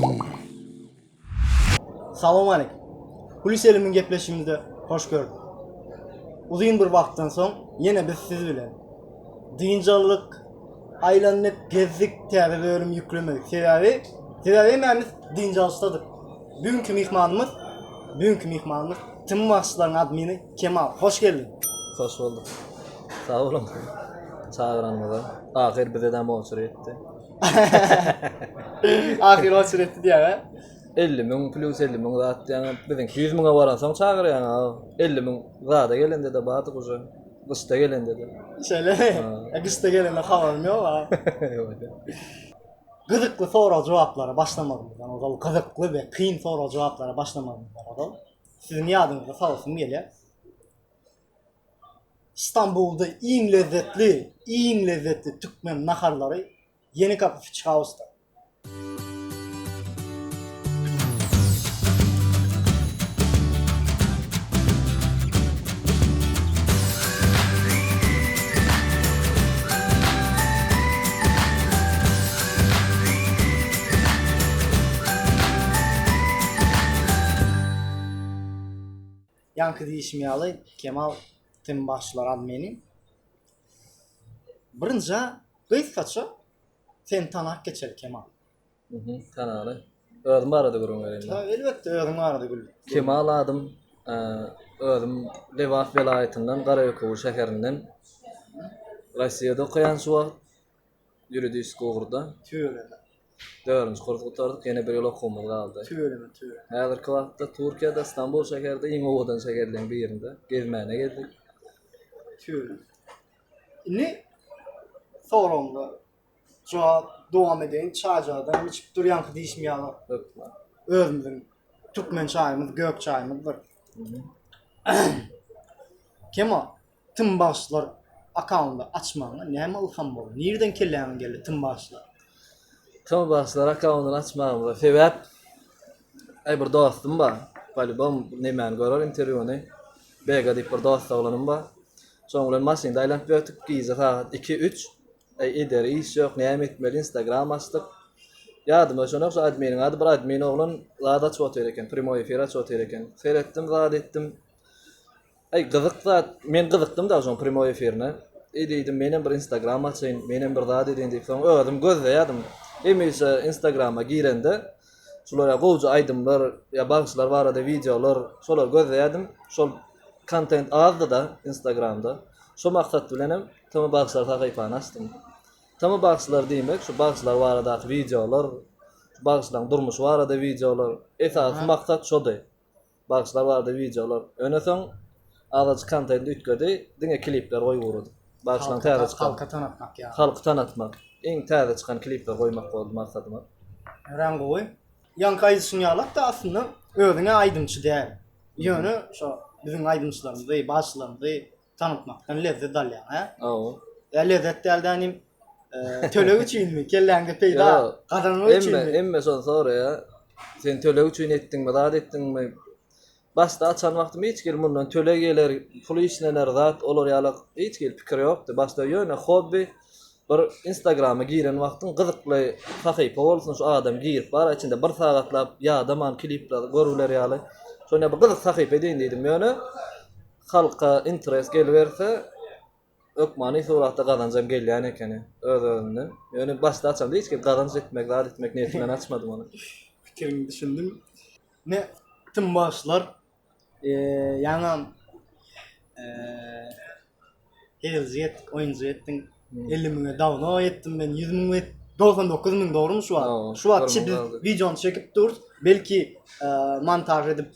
müň. Salam aleýkum. Kulis 50 müň gepleşigimizde hoş gördük. Uzyn bir wagtdan soň ýene biz siz bilen. Dynç aldyk, aýlandyk, gezdik, täze bölüm ýüklemedik. Sebäbi, sebäbi hemmämiz dynç alyşdadyk. Bu günki myhmanymyz, bu günki myhmanymyz Tüm bagşylaryň admini Kemal. Hoş geldiň. Hoş bulduk. Sag boluň. Çagyranyňyza. Ahyr bize de oçur ýetdi. Ahyr oçur etdi diýýär, he? 50 müň plus 50 müň zat diýýäň. Biziňki 100 müňe baransoň çagyrýaň. 50 müň zada gelende-de bardyk uje. Gyşda gelende-de. Şeýlemi? E, gyşda gelende habarym ýok a. Gyzykly sorag-jogaplara başlamazymyzdan ozal, gyzykly we kyn sorag-jogaplara başlamazymyzdan ozal siziň ýadyňyza salasym gelýär. Stambulda iň lezzetli, iň lezzetli türkmen naharlary Ýenikapy Fish House-da. Ýaňky diýişim ýaly, Kemal Tim bagşylar admini. Birinjä gysgaça seni tanap geçeli Kemal. Mhm, tanaly. Özüm barada gürrüň bereýin. Ha, elbetde özüň barada gül. Kemal adym. Özüm Lebap welaýatyndan, Garaökewül şäherinden. Russiýada okaýan şu wagt. Ýuridiski ugurda. Tüweleme. Dördünji kurs gutardyk, ýene bir ýyl okuwymyz galdy. Tüweleme, tüweleme. Häzirki wagtda Türkiýede, Stambul şäherinde iň owadan şäherleriň birinde gezmäne geldik. Tüweleme. Indi soragymda jogap dowam edeýin. Çaýjadan hem içip dur ýaňky diýişim ýaly. Hökman. Özümiziň türkmen çaýymyz gök çaýymyzdyr. Kemal, Tym bagşylar akkaundy açmagyňa näme ylham boldy? Nirden kelläňe geldi Tym bagşylar? Tym bagşylar akkaundyny açmagymyza sebäp aý bir dostum bar. Polibom nemäni görer interwýuny. Bega diýip bir dost oglanym bar. Şoň bilen maşynda aýlanyp ýörtük gije sagat iki-üç. Aý edere iş ýok näme etmeli instagram açdyk. Ýadyma düşenok şu adminiň ady bir admin oglan zat açyp otyr eken primoý efir açyp otyr eken. Seretdim zat etdim. Aý gyzyk zat, men gyzykdym da şoň primoý efirine. Eý diýdim, menem bir instagram açaýyn, menem bir zat edeýin diýip, soň özüm gözleýärdim. Hemişe instagrama girende şular ýa gowja aýdymlar ýa bagşylar barada wideolar, şolary gözleýärdim. Şol kontent azdy-da instagramda. Şo maksat bilenem TM bagşylar sahypany açdym. TM bagşylar diýmek şu bagşylar baradaky wideolar, şu bagşylaryň durmuşy barada wideolar. Esasy maksat şody. Bagşylar barada wideolar. Ýöne soň azajyk kontent üýtgedi, diňe klipler goýup ugradyk. Bagşylaryň täze çykan. Halka tanatmak ýaly. Halky tanatmak. Iň täze çykan klipleri goýmak boldy maksadymyz. Örän gowy. Ýaňky aýdyşyň ýalak-da aslynda özüň-ä aýdymçy däl. Ýöne şo biziň aýdymçylarymyzy, bagşylarymyzy tanatmakdan lezzet alýaň, hä? Hawa. Ýa lezzet däl dänim, töleg üçinmi? Kelläňde peýda gazanmak üçinmi? Hemme, hemme şony soraýar. Sen töleg üçin etdiňmi, zat etdiňmi? Başda açan wagtym hiç hili mundan töleg geler, pul işlener zat olar ýaly hiç hili pikir ýokdy. Başda ýöne hobbi bir instagrama giren wagtyň gyzykly sahypa bolsun şu adam girip bar içinde bir sagatlap ýadaman klipler görüler ýaly. Şonda bir gyzyk sahypa edeýin diýdim ýöne Halka interes geliberse hökmany suratda gazanjam gelýän ekeni öz-özünden. Ýöne başda açamda hiç kim gazanç etmek, zat etmek niýeti bilen açmadym ony. Pikiriňi düşündim. Ne tüm bagşylar ýaňam hezilji etdik, oýunjy etdiň. 50 müňe dawno ýetdim men, 100 müň 99 müň dogrumy şu wagt? Şu wagt biz wideony çekip durus. Belki montaž edip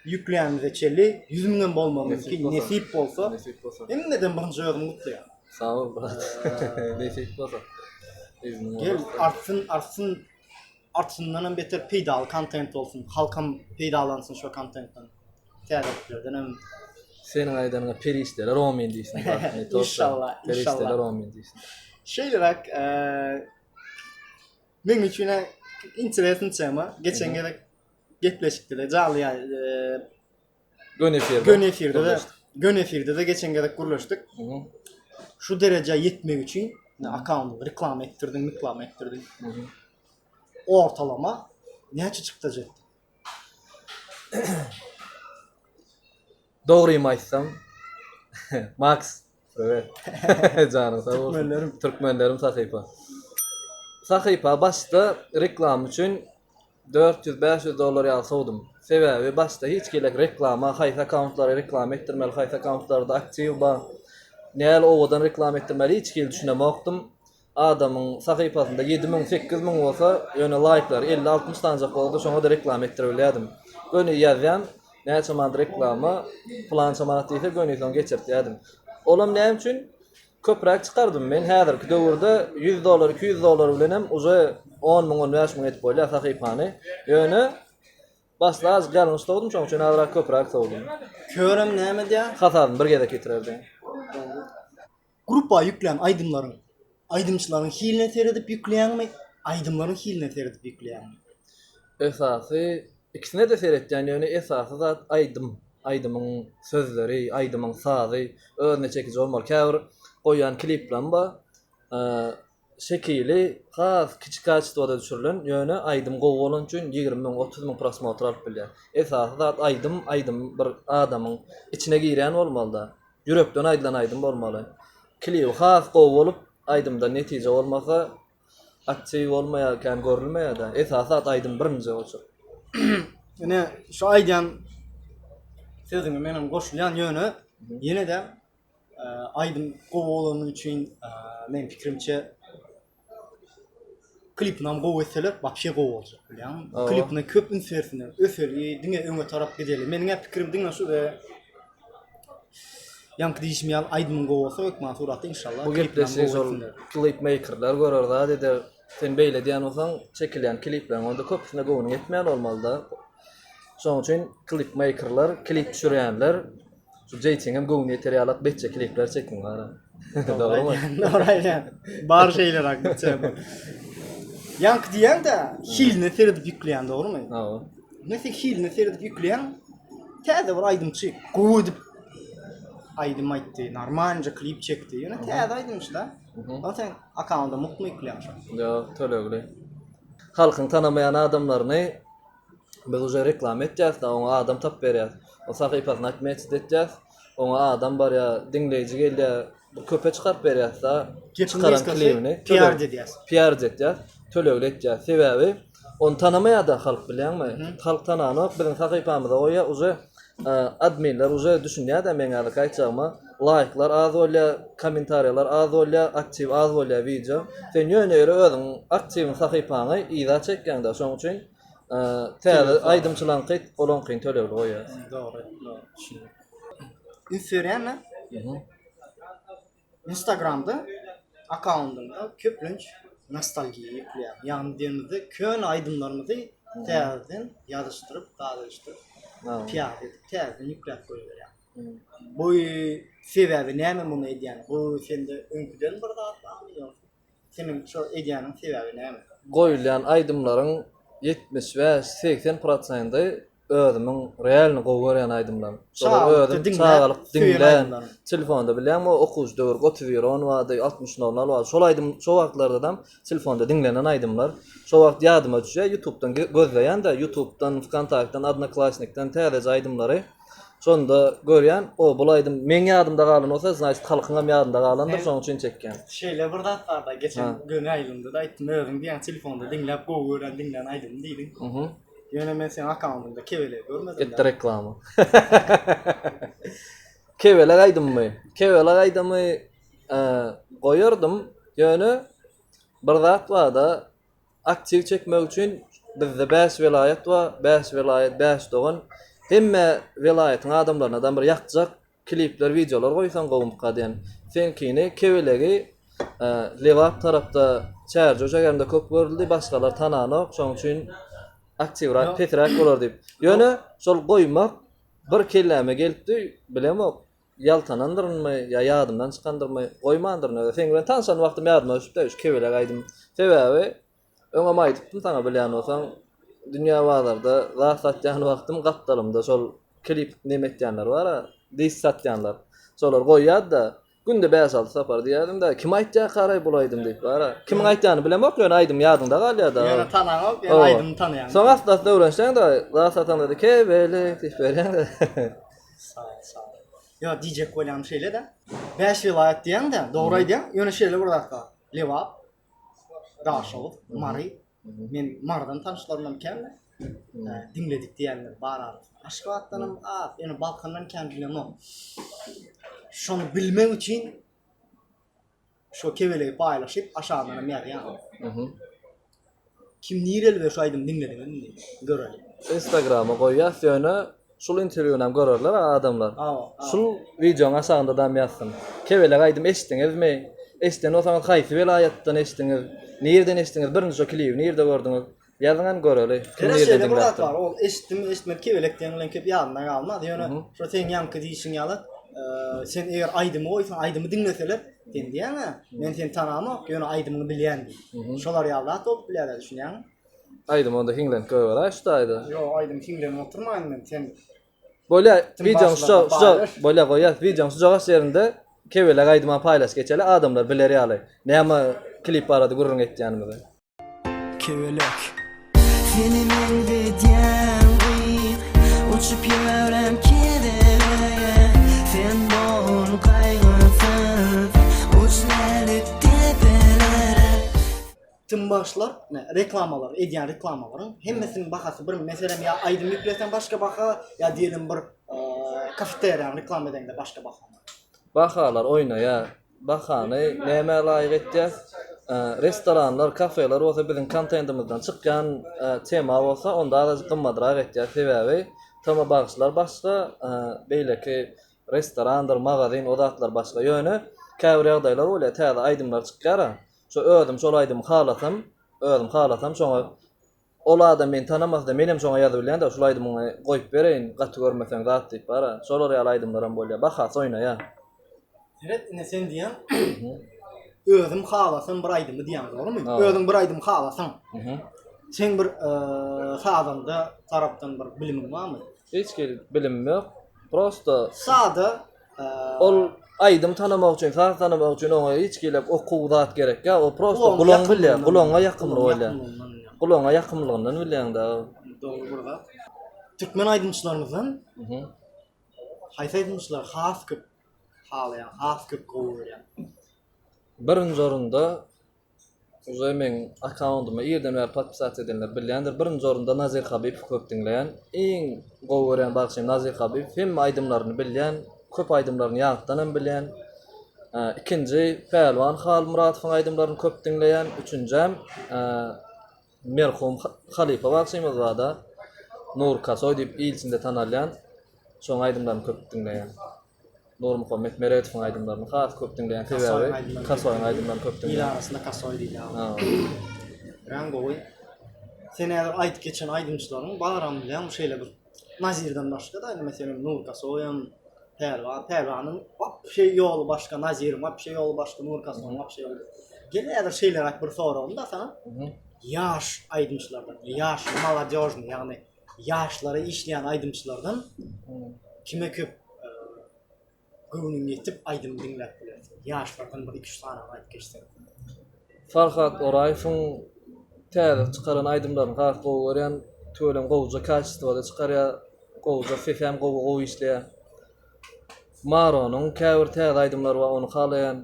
Ýükleýänimize çenli 100 müňem bolmagy mümkin, nesip bolsa. Nesip bolsa. Hemmeden birinji özüňi gutlaýan. Sag bol brat. Nesip bolsa. 100 müň Gel artsyn, artsyn, artsyndanam beter peýdaly kontent bolsun. Halkam peýdalansyn şo kontentden. Täzeliklerden hem. Seniň aýdanyňa perişdeler omyn diýsin. Inşallah, inşallah. Perişdeler omyn diýsin. Şeýleräk, meň üçin interesny tema. Geçen gezek gepleşikde-de janly ýa Göni efirde. Göni efirde-de göni efirde-de geçen gezek gürleşdik. Şu derejä ýetmek üçin akkauntyňy reklama etdirdiň, reklama etdirdiň. Ortalama. Näçe çykdajy etdiň? Dogrymy aýtsam, Maks, priwet. Janyň sag bolsun. Türkmenlerim. Türkmenlerim sahypa. Sahypa başda reklama üçin 400-500 dollar ýaly sowdum. Sebäbi başda hiç hili reklama, haýsy akkauntlary reklama etdirmeli, haýsy akkauntlarda aktiw bar, nähili owadan reklama etdirmeli hiç hili düşünemokdym. Adamyň sahypasynda 7000, 8000 bolsa, ýöne laýklary 50-60 sanjak bolsa, şoňa-da reklama etdirebilýärdim. Göni ýazýan, näçe manat reklama, pylança manat diýse, göni soň geçirtýärdim. Olam näme üçin? Köpräk çykardym. Men häzirki döwürde 100 dollar, 200 dollar bilenem uje 10 müň, 15 müň edip bolýar sahypany. Ýöne başda azajyk ýalňyş sowdum, şonuň üçin azrak köpräk sowdum. Körem näme diýýär? Hasabyny bir gezek ýitirerdi. Gruppa ýüklän aýdymlaryň aýdymçylaryň hiline seredip ýükleýäňmi, aýdymlaryň hiline seredip ýükleýäňmi? Esasy ikisine-de seretýän, ýöne esasy zat aýdym, aýdymyň sözleri, aýdymyň sazy özüne çekiji bolmaly. Käbir goýýan kliplerim bar, şekili has kiçi kaçestwoda düşürilen, ýöne aýdym gowy bolany üçin 20 müň, 30 müň prosmotr alyp bilýär. Esasy zat aýdym, aýdym bir adamyň içine girýän bolmaly-da. Ýürekden aýdylan aýdym bolmaly. Klibi has gowy bolup, aýdymdan netije bolmasa, aktiw bolmaýar, kän görülmeýär-de. Esasy zat aýdym birinji oçur. Ine, şu aýdýan sözüňe menem goşulýan, ýöne ýene-de aýdym gowy bolany üçin meň pikirimçe Klipinam gowy etseler wapşe gowy boljak bilýäňmi? Klipine köp üns bersinler. Öseli, diňe öňe tarap gideli. Meniň pikirim diňe şu we Ýaňky diýişim ýaly aýdymyň gowy bolsa hökman suratda inşallah. Bu gepleşigi şol klip meýkerler görer zat eder. Sen beýle diýen bolsaň çekilýän klipleriň onda köpüsine göwnüň ýetmeýän bolmalyda. Şonuň üçin klip meýkerler, klip düşürýänler Şu Jeýtiňem göwni ýeter ýalak betje klipler çekiň gara. Dogrymy? Dogry aýdýaň. Bar şeýleräk bitje. Ýaňky diýýäň-de hiline seredip ýükleýän dogrymy? Hawa. Näse hiline seredip ýükleýäň. Täze bir aýdymçy gowy edip aýdym aýtdy, normalnyja klip çekdi. Ýöne täze aýdymçy-da. Ol sen akkaunta mugtmy ýükleýäň şo? Ýok, tölegli. Halkyň tanamaýan adamlaryny Biz uje reklama etýäs-da, oňa adam tapyp berýäs. O sahypasyny otmetit etýäs. Oňa adam barýar, diňleýji gelýär. Bir köpe çykaryp berýäs-da. Gepiň Çykaran gysgasy, klibini. PR edýäs. PR etýäs, tölegli etýäs. Sebäbi ony tanamaýar-da halk bilýäňmi? Halk tananok, biziň sahypamyza goýýar, uje adminler uje düşünýär-de meň häzirki aýtjagyma. Laýklar az bolýar, kommentariýalar az bolýar, aktiw az bolýar wideo. Sen ýöne ýere özüň aktiwiň sahypaňy yza çekýäň-de, şonuň üçin Täze aýdymçylaňky olaňkyny tölegli goýýar. Dogry, dogry düşündim. Üns berýänmi? Instagramda akkaundyňda köplenç nostalgiýa ýükleýär. Ýagny diýenimizde köne aýdymlarymyzy täzeden ýazyşdyryp, gazyşdyryp, piýada edip täzeden ýükläp goýberýär. Bu sebäbi näme muny edýän? Bu sende öňküden bir zat barmy ýogsa? Seniň şo edýäniň sebäbi näme? Goýulýan aýdymlaryň 75, 80 prosenty özümiň realny gowy görýän aýdymlarym. Şolary özüm çagalyk diňlän, telefonda bilýäňmi okuwçy döwür 31 on bardy, 60 nol nol bardy. Şol aýdym şo wagtlardadam telefonda diňlenen aýdymlar. Şo wagt ýadyma düşýär, ýutubdan gözleýän-de, ýutubdan, wkontaktdan, odnoklassnikden täzeje aýdymlary. Şonda görýän, o bul aýdym meň ýadymda galan bolsa, znaçt halkyňam ýadynda galandyr, şonuň üçin çekýän. Şeýle bir zat barda, geçen göni aýdymda-da aýtdym, özüň diýýäň telefonda diňläp gowy görýän diňlän aýdymym diýdiň. Ýöne men seň akkauntyňda kebelegi görmedim. Etdi reklama. Kebelek aýdymymy? Kebelek aýdymy goýardym, ýöne bir zat barda, Aktiw çekmek üçin bizde 5 welaýat bar, 5 welaýat 5 dogan. Hemme welaýatyň adamlarynadam bir ýakjak klipler, wideolar goýsaň gowumyka diýen. Seňkini kebelegi Lebap tarapda Çärjew şäherinde köp görüldi, başgalar tananok, şonuň üçin aktiwrak pesräk bolar diýip. Ýöne şol goýmak bir kelläme gelipdi, bilemok. Ýaltanandyrynmy ýa ýadymdan çykandyrmy, goýmandyryn özi. Seň bilen tanşan wagtym ýadyma düşüpdi şu kebelek aýdym. Sebäbi öňem aýdypdym saňa bilýän bolsaň, dünýä bazarda zat satýan wagtym gapdalymda şol klip neme etýänler bar-a, disk satýanlar. Şolar goýýardy-da. Günde bäş-alty sapar diýýärdim-de, kim aýtýarkaraý bul aýdym diýip bar-a. Kimiň aýtýanyny bilemok, ýöne aýdym ýadyňda galýar-da. Ýöne tanaňok, ýöne aýdymy tanaýaň. Soň asta-asta öwrenişýäň-de, zat satanda-da kebelek diýip berýäň-de. Sag ol, sag ol. Ýok, diýjek bolýanym şeýle-de. Bäş welaýat diýýäň-de, dogry aýdýaň, ýöne şeýle bir zat bar. Lebap, Daşoguz, Mary. Men Marydan tanyşlarymam kän-de. Diňledik diýenler bar arasynda. Aşgabatdanam az, ýöne Balkandan kän bilemok. Şony bilmek üçin şo kebelegi paýlaşyp aşagyndanam ýazýan. Kim nireli we şu aýdymy diňlediňiz indi göreli. Instagrama goýýas ýöne şul interwýunam görerler adamlar. Şul wideoň aşagynda dam ýazsyn. Kebelek aýdym eşitdiňizmi? Eşiden bolsaňyz haýsy welaýatdan eşitdiňiz? Nirden eşitdiňiz? Birinji şo klibi nirde gördüňiz? Ýazyňam göreli. Kim Ýöne nirde şeýle bir zat diňläpdir. bar, ol eşitdim, eşitmedim kebelek diýen bilen köp ýadynda galmaz. Ýöne şo seň ýaňky diýşiň ýaly, sen eger aýdymy goýsaň, aýdymy diňleseler, sen diýýäň-ä, men seni tanamok, ýöne aýdymyňy bilýän diýip. Şolar ýaly zat bolup bilýär-dä, düşünýäňmi? Aýdym onda hiňlenip goýberäý şu taýda. Ýok, aýdym hiňlenip oturmaýyn men, sen Bolýa, wideoň şu şu bolýa goýýas, wideoň şu jogaş ýerinde kebelek aýdyma paýlaş geçeli, adamlar biler ýaly. Näme klip barada gürrüň etýänimizi. Kebelek Seni meňzedýän gyz Uçup ýören kebelege Sen bol gaýgysyz Uç lälik depelere. Tüm bagşylar ine reklamalar edýän reklamalaryň hemmesiniň bahasy bir meselem ýa aýdym ýükleseň başga baha ýa diýelim bir kafeteriýany reklama edeňde başga baha. Bahalar oýnaýar. Bahany nämä laýyk etýäs? Restoranlar, kafeler bolsa biziň kontentimizden çykýan tema bolsa onda azajyk gymmadrak etýäs. Sebäbi tema bagşylar başga, beýleki restorandyr, magazin o zatlar başga. Ýöne käbir ýagdaýlar bolýar, täze aýdymlar çykýar-a. Şo özüm şol aýdymy halasam, özüm halasam şoňa Ol adam meni tanamasa-da menem şoňa ýazyp bilýän-dä, şul aýdymyňy goýup bereýin, gaty görmeseň zat diýip bar-a. Şolar ýaly aýdymlaram bolýar. Bahasy oýnaýar. Seret, ine sen diýýäň, özüm halasam bir aýdymy diýýäň, dogrumy? Özüň bir aýdymy halasaň. Seň bir sazanda tarapdan bir bilimiň barmy? Hiç hili bilimim ýok. Prosta Sada Ol aýdym tanamak üçin, saz tanamak üçin oňa hiç hili okuw zat gerek ýa, o prosta gulagyň bilýär, gulagyňa ýakymly bolýar. Gulagyňa ýakymlygyndan bilýäň-dä. Dogry bir zat. Türkmen aýdymçylarymyzdan haýsy aýdymçylary has köp halaýaň, has köp gowy görýäň? Birinji orunda Uje meň akkaundyma irden bäri podpisat edenler bilýändir. Birinji orunda Nazir Habibow köp diňleýän. Iň gowy görýän bagşym Nazir Habibow. Hemme aýdymlaryny bilýän. Köp aýdymlaryny ýatdan hem bilýän. Ikinji Pälwan Halmyradowyň aýdymlaryny köp diňleýän. Üçünjem merhum halypa bagşymyz barda Nur Kasoý diýip il içinde tanalýan. Şoň aýdymlaryny köp diňleýän. Nurmuhammet Meredowyň aýdymlaryny has köp diňleýän sebäbi Kasoýyň aýdymlaryny köp diňleýän. Il arasynda Kasoý diýilýär. Örän gowy. Sen häzir aýdyp geçen aýdymçylaryň baram bilýäňmi şeýle bir Nazirden başga-da indi meselem Nur Kasoýam, Pälwan, Pälwanyň wapşe ýoly başga, Naziriň wapşe ýoly başga, Nur Kasoýyň wapşe ýoly. Gel häzir şeýleräk bir soragym-da saňa. Ýaş aýdymçylardan, ýaş molodýožnyý ýagny ýaşlara işleýän aýdymçylardan kime köp göwnüň ýetip aýdym diňläp bilersiň? Ýaşlardan bir iki-üç sanyny aýdyp geçseň. Farhat Oraýewiň täze çykaran aýdymlaryny has gowy görýän. Tüweleme gowuja kaçestwoda çykarýar. Gowuja sesem gowy gowy işleýär. Maronyň käbir täze aýdymlary bar ony halaýan.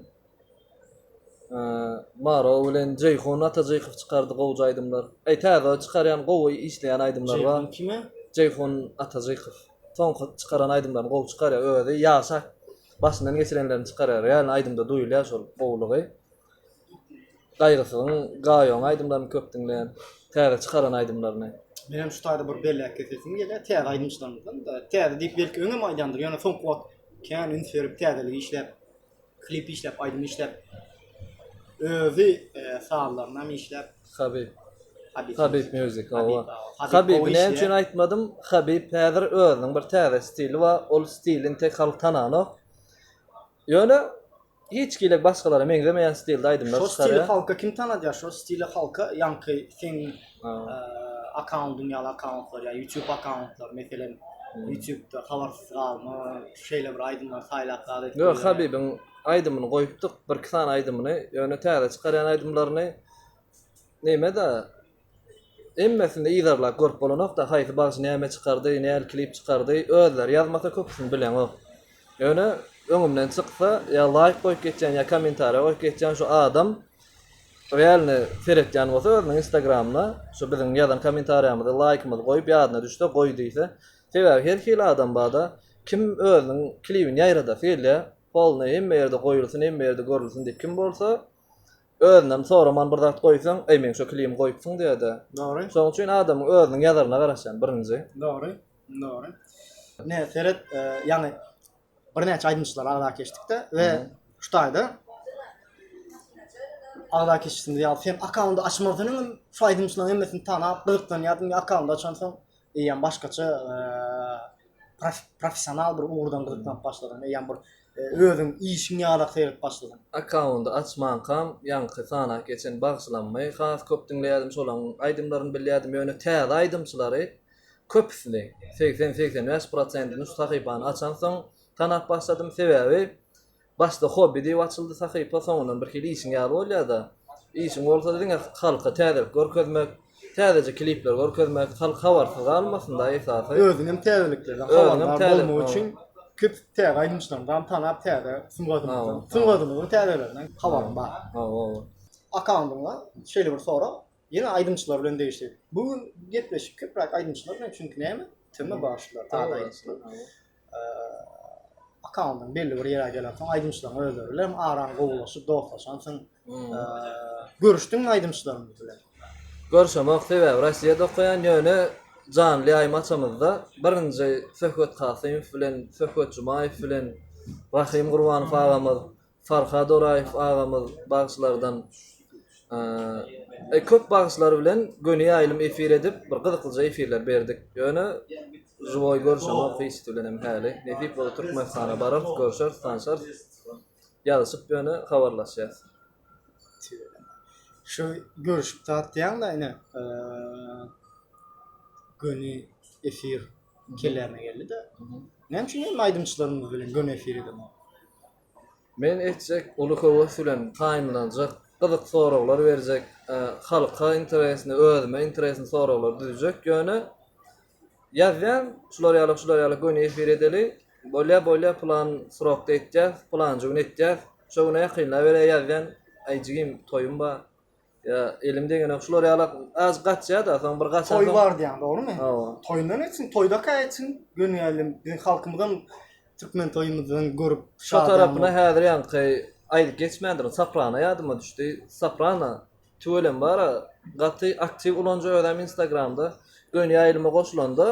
Maro bilen Jeýhun Atajykow çykardy gowja aýdymlar. Eý täze çykarýan gowy işleýän aýdymlar bar. Jeýhun kime? Jeýhun Atajykow. Soňky çykaran aýdymlaryny gowy çykarýar. Özi ýaşak başyndan geçirenlerini çykarýar. Ýagny aýdymda duýulýar şol gowulygy. Gaýgysyzyň Gaýoň aýdymlaryny köp diňleýän. Täze çykaran aýdymlaryny. Menem şu taýda bir belläp geçesim gelýär. Täze aýdymçylarymyzdan täze diýip belki öňem aýdýandyr. Ýöne soňky wagt kän üns berip täzelik işläp Klip işläp, aýdym işläp. Özi sazlarynam işläp. Habib. Habib Music hawa. Habibi näme üçin aýtmadym? Habib häzir özüniň bir täze stili bar. Ol stili intek halk tananok. Ýöne hiç hili başgalara meňzemeýän stilde aýdymlar çykarýar. Şo stili halka kim tanadýar? Şo stili halka ýaňky seň akkaundyň ýaly akkauntlar ýa YouTube akkauntlar meselem YouTube'da habarsyz galma şeýle bir aýdymlary saýlap zat edip. Ýok Habibiň. Aýdymyny goýupdyk, birki sany aýdymyny, ýöne täze çykarýan aýdymlaryny neme-de hemmesini yzarlap görüp bolanok-da, haýsy bagşy näme çykardy, nähili klip çykardy, özleri ýazmasa köpüsini bileňok. Ýöne öňümden çyksa ýa laýk goýup geçýän ýa kommentariýa goýup geçýän şu adam realny seretýän bolsa özüniň instagramyna şu biziň ýazan kommentariýamyzy laýkymyzy goýup ýadyna düşse goý diýse sebäbi her hili adam barda kim özüniň klibini ýaýradasy gelýär polny hemme ýerde goýulsyn hemme ýerde görülsin diýip kim bolsa özünden soraman bir zat goýsaň eý meň şo klibimi goýupsyň diýýär-de. Dogry. Şonuň üçin adamyň özüniň ýazaryna garaşýan birinji. Dogry. Dogry. Ne seret ýaňy birnäçe aýdymçylary agzap geçdikde we şu taýda agzap geçişimiz ýaly sen akkaundy açmazdan öňem şu aýdymçylaryň hemmesini tanap gyzyklanýardyň akkaundy açansoň eýýäm başgaça professional bir ugurdan gyzyklanyp başladyň eýýäm bir özüň işiň ýalak seredip başladyň. Akkaundy açmankam ýaňky sanap geçen bagşylammy has köp diňleýärdim şolaň aýdymlaryny bilýärdim ýöne täze aýdymçylary köpüsini 80 85 prosentini şu sahypany açansoň tanap başladym sebäbi Başda hobbi diýip açyldy sahypa, soňundan birhili işiň ýaly bolýada. Işiň bolsa diňe halka täzelik görkezmek, täzeje klipler görkezmek, halk habarsyz galmasynda esasy. Özüňem täzeliklerden habardar bolmak üçin köp täze aýdymçylarymyzam tanap täze sungatymyzyň sungatymyzyň täzelerinden habaryň bar. Hawa hawa. Akkaundyňda şeýle bir sorag, ýene aýdymçylar bilen degişli. Bu gün gepleşik köpräk aýdymçylar bilen çünki näme? Tm bagşylar, täze aýdymçylar. Akkaundyň belli bir ýere gelensoň aýdymçylaryň özleri bilen araň gowulaşyp dostlaşansyň. Görüşdiňmi aýdymçylarymyz bilen? Görüşemok sebäbi Rossiýada okaýan ýöne janly ýaýym açamyzda birinji Söhbet Kasymow bilen Söhbet Jumaýew bilen Rahym Gurbanow agamyz Farhad Oraýew agamyz bagşylardan köp bagşylar bilen göni ýaýlym efir edip bir gyzyklyja efirler berdik. Ýöne žiwoý görüşemok hiçisi bilen hem häli. Nesip bolsa Türkmenistana bararys, görüşeris, tanşarys. Ýazyşyp ýöne habarlaşýas. Şu görüşüp zat diýýäň-de ine göni efir kelläme geldi-de. Näme üçin hemme aýdymçylarymyz bilen göni efir edemok? Men etjek uly höwes bilen taýynlanjak, gyzyk soraglar berjek, halka interesni, özüme interesni soraglar düzjek, ýöne ýazýan şular ýaly şular ýaly göni efir edeli, bolýa bolýa pylan srokda etýäs, pylanjy gün etýäs, şo güne ýakynlaberýä ýazýan, aý jigim toýum bar, Ýa elim degenok şular ýaly az gaçýa-da soň bir gaçansoň. Toý bar diýýäň dogrymy? Hawa. Toýundan etsin, toýdaka etsin. Göni ýaly biziň halkymyzam türkmen toýumyzdan görüp Şo tarapyna häzir ýaňky aýdyp geçmändirin Soprano ýadyma düşdi. Soprano tüweleme bara gaty aktiw ulanyjy özem instagramda göni ýaýlyma goşulanda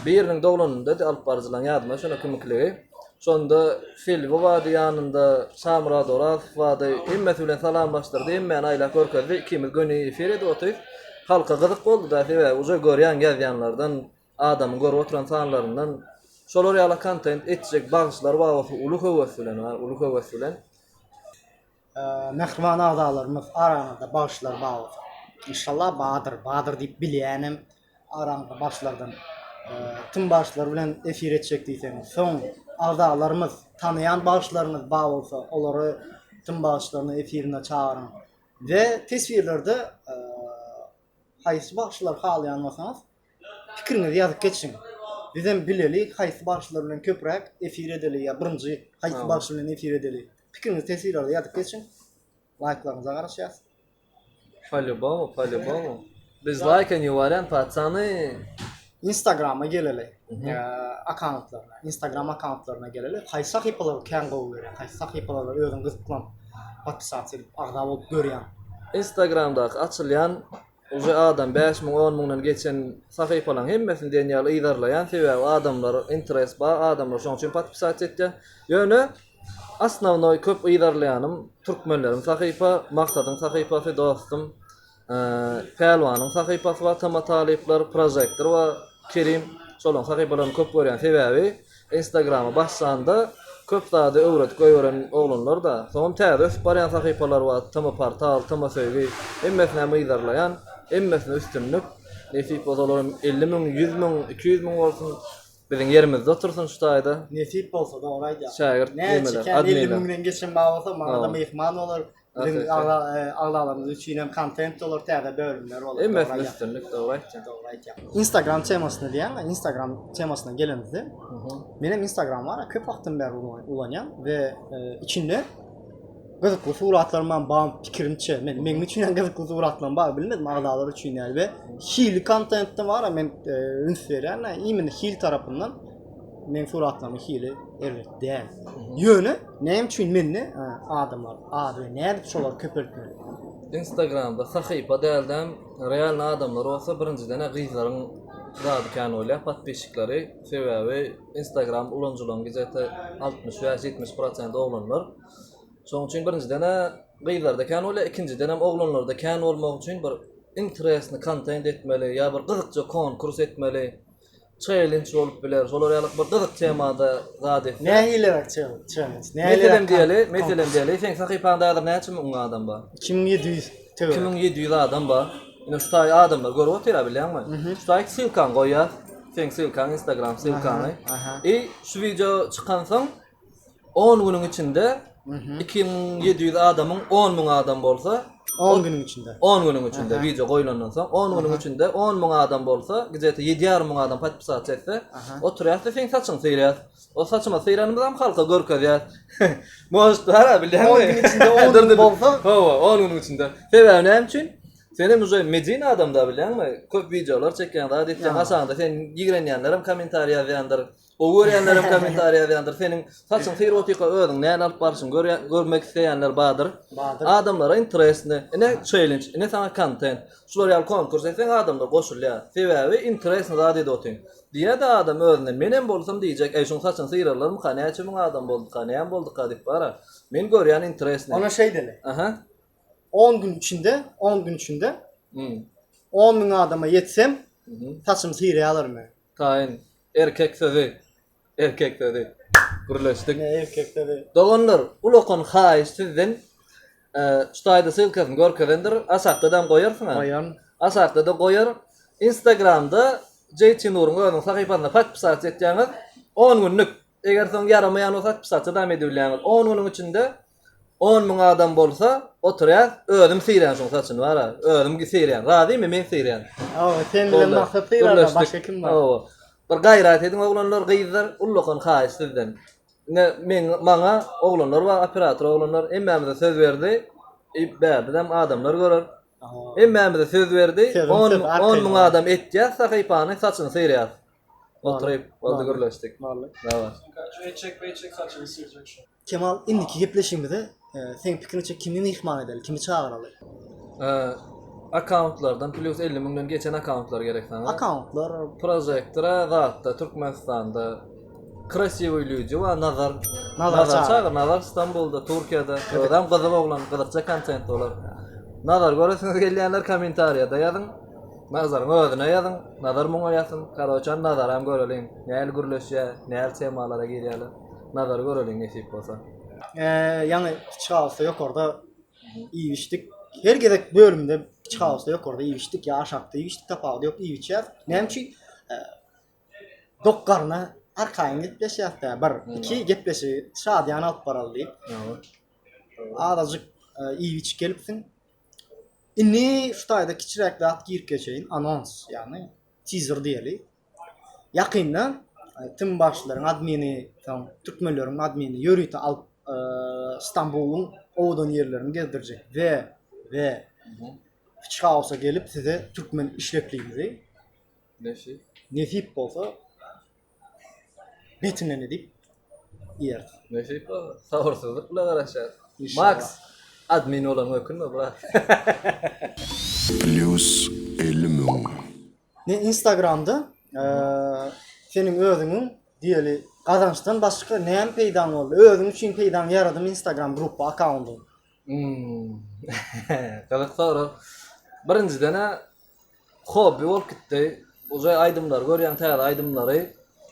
Biriniň doglanynda-da alyp baryjylaň ýadyma düşenok kimikligi. Şonda Selbi bardy ýanynda, Şamyrat Orazow bardy. Hemmesi bilen salamlaşdyrdy, hemmäni aýlap görkezdi. Ikimiz göni efir edip otyrys. Halka gyzyk boldy-da, sebäbi uje görýän ýazýanlardan, adamyň görüp oturan sanlaryndan şolar ýaly kontent etjek bagşylar bar bolsa uly höwes bilen, uly höwes bilen. Mähriban agzalarymyz araňyzda bagşylar bar bolsa inşallah bardyr bardyr diýip bilýänem araňyzda bagşylardan kim bagşylar bilen efir etjek diýseňiz soň agzalarymyz tanaýan bagşylaryňyz bar bolsa olary tüm bagşylaryny efirine çagyryň we teswirlerde haýsy bagşylary halaýan bolsaňyz Pikiriňizi ýazyp geçiň. Bizem bileli haýsy bagşylar bilen köpräk efir edeli ýa birinji haýsy bagşy bilen efir edeli. Pikiriňizi teswirlerde ýazyp geçiň. Laýklaryňyza garaşýas. Polýubomu, polýubomu. Bez laýka ne wariant patsany. Instagrama geleli. Akkauntlaryna, Instagram akkauntlaryna geleli. Haýsy sahypalary kän gowy görýäň? Haýsy sahypalara özüň gyzyklanyp podpisasiýa edip agza bolup görýäň? Instagramdaky açylýan Uje adam 5000 on müňden geçen sahypalaň hemmesini diýen ýaly yzarlaýan sebäbi adamlar interes bar adamlar şoň üçin podpisat etýär. Ýöne osnownoý köp yzarlaýanym türkmenleriň sahypa Maksadyň sahypasy dostum Pälwanyň sahypasy bar Tama talyplar Prožektor bar Kerim şolaň sahypalaryny köp görýän sebäbi Instagrama başlanda köp zady öwredip goýberen oglanlar-da. Soňam täze ösüp barýan sahypalar bar, TM Portal, TM Söýgi. Hemmesinem yzarlaýan. Hemmesine üstünlik. Nesip bolsa olaram 50 müň, 100 müň, 200 müň bolsun. Biziň ýerimizde otursyn şu taýda. Nesip bolsa dogry aýdýaň. Şägirt Näçe nemeler, kän 50 adminler. müňden geçen bar bolsa maňa-da myhman bolar. Biziň agzalarymyz üçin hem kontent bolar, täze bölümler bolar. Hemmesine üstünlik, dogry aýtýaň. Dogry aýtýaň. Instagram temasyny diýýäň, Instagram temasyna gelenimizde, menem Instagram bar, köp wagtdan bäri ulanýan we içinde gyzykly suratlarym hem bar pikirimçe. Men meň üçin hem gyzykly suratlarym bar, bilmedim agzalar üçin näli we hili kontentde bar, men üns berýän, imенно hil tarapyndan meň suratlarymyň hili erbet däl. Ýöne näme üçin mende adamlar az we nädip şolary köpeltmeli? Instagramda sahypa däldem realny adamlar bolsa birinjiden-ä gyzlaryň zady kän bolýar podpisçikleri sebäbi instagram ulanyjylaryň gijete 65 70 prosent oglanlar şonuň üçin birinjiden-ä gyzlarda kän bolýar ikinjidenem oglanlarda kän bolmak üçin bir interesny kontent etmeli ýa bir gyzykja konkurs etmeli Challenge bolup biler. Şolar ýaly bir gyzyk temada zat etse. Nähiliräk challenge? Meselem diýeli, meselem diýeli, seň sahypaňda häzir näçe müň adam bar? 2700 töwerek. 2700 adam bar. Ine şu taý adamlar görüp otyr-a bilýäňmi? Şu taý ssylkaňy goýýas. Seň ssylkaň Instagram ssylkaňy. I şu wideo çykansoň On günüň içinde 2700 adamyň 10 müň adam bolsa, 10 günüň içinde. 10 günüň içinde wideo goýlandan soň 10 günüň içinde 10 müň adam bolsa, gijete 7,5 müň adam podpisat etse, oturýas-da seň saçyňy syrýas. O saçyma syranymyzam halka görkezýäs. Может, bar-a bilýäňmi? 10 günüň içinde 10 müň bolsa, Hawa, 10 günüň içinde. Sebäbi näme üçin? Senem uje medin adam-da bilýäňmi? Köp wideolar çekýäň, zat etýäň, aşagynda seni ýigrenýänlerem kommentariý ýazýandyr. Gowy görýänlerem kommentariý ýazýandyr. Seniň saçyň syryp otyrka özüň näl alyp barşyňy görýän, görmek isleýänler bardyr. Bardyr. Adamlara interesny. Ine challenge, ine saňa kontent. Şular ýaly konkurs etseň adamlar goşulýar. Sebäbi interesny zat edip otyň. Diýýär-de adam özünden, menem bolsam diýjek, eý şuň saçyny syrarlarmyka, näçe müň adam bolduka, näme bolduka diýip bara. Men görýän interesny. Ona şeýdeli. Aha. 10 gün içinde, 10 gün içinde 10 müň adama ýetsem, saçymy syrýarlar men. Taýyn. Erkek sözi. Erkek sözi. Gürleşdik. Ne erkek sözi. Doganlar, ulakan haýyş sizden. Şu taýda ssylkasyny görkezendir. Aşakdadam goýarsyň-a? Goýaryn. Aşakda-da goýar. Instagramda JT Nuruň özüniň sahypasyna podpisat etýäňiz. On günlük. Eger soň ýaramaýan bolsa podpisatsadam edibilýäňiz. On günüň içinde 10 müň adam bolsa oturýas, özüm syrýan şoň saçyny bara, özüm syrýan. Razymy men syrýan. Hawa, sen bilen Maksat syrarda başga kim bar? Hawa. Bir gaýrat ediň oglanlar, gyzlar, ullakan haýyş sizden. Ine men maňa oglanlar bar, operator oglanlar hemmämize söz berdi. E, bärdem adamlar görer. Hemmämize söz berdi. 10 10 müň adam etýär sahypany, saçyny syrýar. Oturyp, boldy gürleşdik. Boldy. Dawa. Şu etjek beýtjek saçyny syrjak şu. Kemal, indiki gepleşigimize seň pikiriňçe kimi myhman edeli, kimi çagyraly? Akkauntlardan plus 50 müňden geçen akkauntlar gerek saňa. Akkauntlar. Projektora zatda Türkmenistanda krasiwy lýudi bar Nazar. Nazar çagyr, Nazar Stambulda, Türkiýede. Özem gyzyk oglan, gyzykja kontent bolar. Nazar göresiňiz gelýänler kommentariýada ýazyň. Nazaryň özüne ýazyň, Nazar muňa ýazsyn. Karoçan Nazaram göreliň. Näl gürleşýär, näl temalara girýärler. Nazary göreliň nesip bolsa. Ýaňy kiçi hausda ýokarda iýip içdik. Her gezek bölümde kiçi hausda ýokarda iýip içdik ýa aşakda iýip içdik tapawudy ýok iýip içýäs. Näme üçin? Dok garna arkaýyn gepleşýäs-dä. Bir, iki gepleşigi şadyýan alyp baraly diýip. Azajyk iýip içip gelipsiň. Indi şu taýda kiçiräk zat girip geçeýin, anons, ýagny tizer diýeli. Ýakynda Tim Başlaryň admini, soň türkmenleriň admini ýörite alyp Stambulyň owadan ýerlerini gezdirjek we we Fiç Hausa gelip size türkmen işlekliğimizi Nesip. Nesip bolsa betinden edip iýeris. Nesip bolsa sabyrsyzlyk bilen garaşýarys. Max admin bolanyňa ökünme brat. Plus 50 müň. Ne instagramda seniň özüňiň diýeli gazançdan başga näme peýdaň boldy? Özüň üçin peýdaň ýaradymy instagram gruppa akkaundyň? Gyzyk sorag. Birinjiden-ä hobby bolup gitdi. Uje aýdymlary görýäň täze aýdymlary.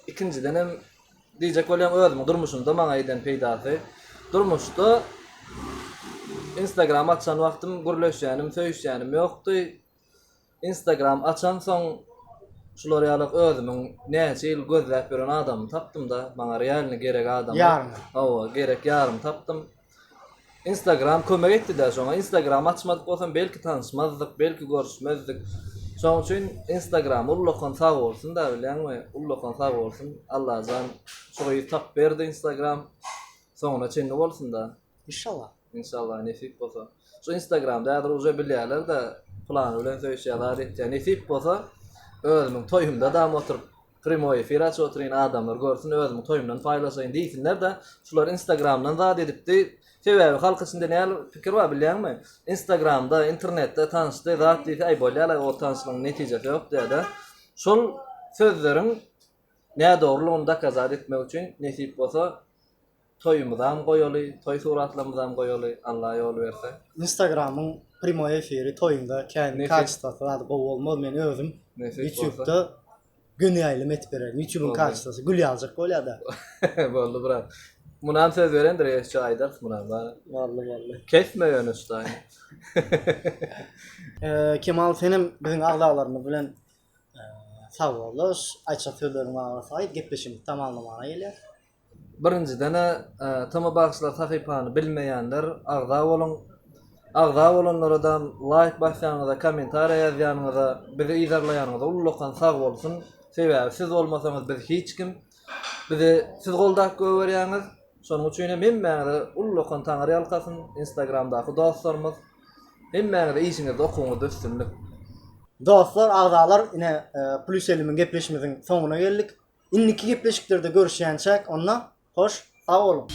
Ikinjidenem diýjek bolýan özümiň durmuşymda maňa eden peýdasy. Durmuşda instagram açan wagtym gürleşýänim, söýüşýänim ýokdy. Instagram açansoň. Şular ýalak özümiň näçe ýyl gözläp ýören adamymy tapdym-da, maňa realny gerek adamy. Ýarymy. Hawa, gerek ýarymy tapdym. Instagram kömek etdi-dä şoňa. Instagram açmadyk bolsam belki tanyşmazdyk, belki görüşmezdik. Şonuň üçin Instagram ullakan sag bolsun-da bilýäňmi? Ullakan sag bolsun. Allajan şu gyzy tapyp berdi Instagram. Soňuna çenli bolsun-da. Inşallah. Inşallah nesip bolsa. Şu Instagramda häzir uje bilýärler-de plany bilen söýüşýär zat etýär. Nesip bolsa özümiň toýumda dam oturyp primoý efir açyp oturyn adamlar görsün özümiň toýumdan paýlaşaýyn diýsinler-de şular Instagramdan zat edipdi. Sebäbi halk içinde näl pikir bar bilýäňmi? Instagramda, internetde tanyşdy zat diýse aý bolýar-la o tanyşlygyň netijesi ýok diýýär-de. Şol sözleriň nädogrulygyny dokazat etmek üçin nesip bolsa Toýumyzam goýaly, toý suratlarymyzam goýaly, Alla ýol berse. Instagramyň primoý efiri toýuňda kän kaçestwasy zady gowy bolmaz men özüm ýutubda göni ýaýlym edip bererin ýutubyň kaçestwasy gül ýaljak bolýada. Boldy brat. Munam söz berendir ýeşje aýdarys munam bar. Boldy boldy. Kesme ýöne şu taýyny. Kemal senem biziň agzalarymyz bilen sag bollaş aýtjak sözleriň bar bolsa aýt gepleşigimizi tamamlamana gelýäs. Birinjiden-ä TM Bagşylar sahypany bilmeýänler agza boluň. Agza bolanlaradam laýk basýanyňyza, kommentariýa ýazýanyňyza, bizi yzarlaýanyňyza ullakan sag bolsun. Sebäbi siz bolmasaňyz biz hiç kim. Bizi siz goldap goýberýäňiz. Şonuň üçin hem hemmäňize ullakan Taňry ýalkasyn Instagramdaky dostlarymyz. Hemmäňize işiňizde okuwyňyzda üstünlik. Dostlar agzalar ine Plus 50 miň gepleşimiziň soňuna geldik. Indiki gepleşiklerde görüşýänçäk onda hoş sag boluň.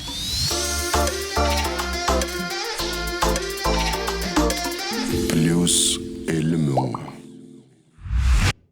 Plýus 50 müň.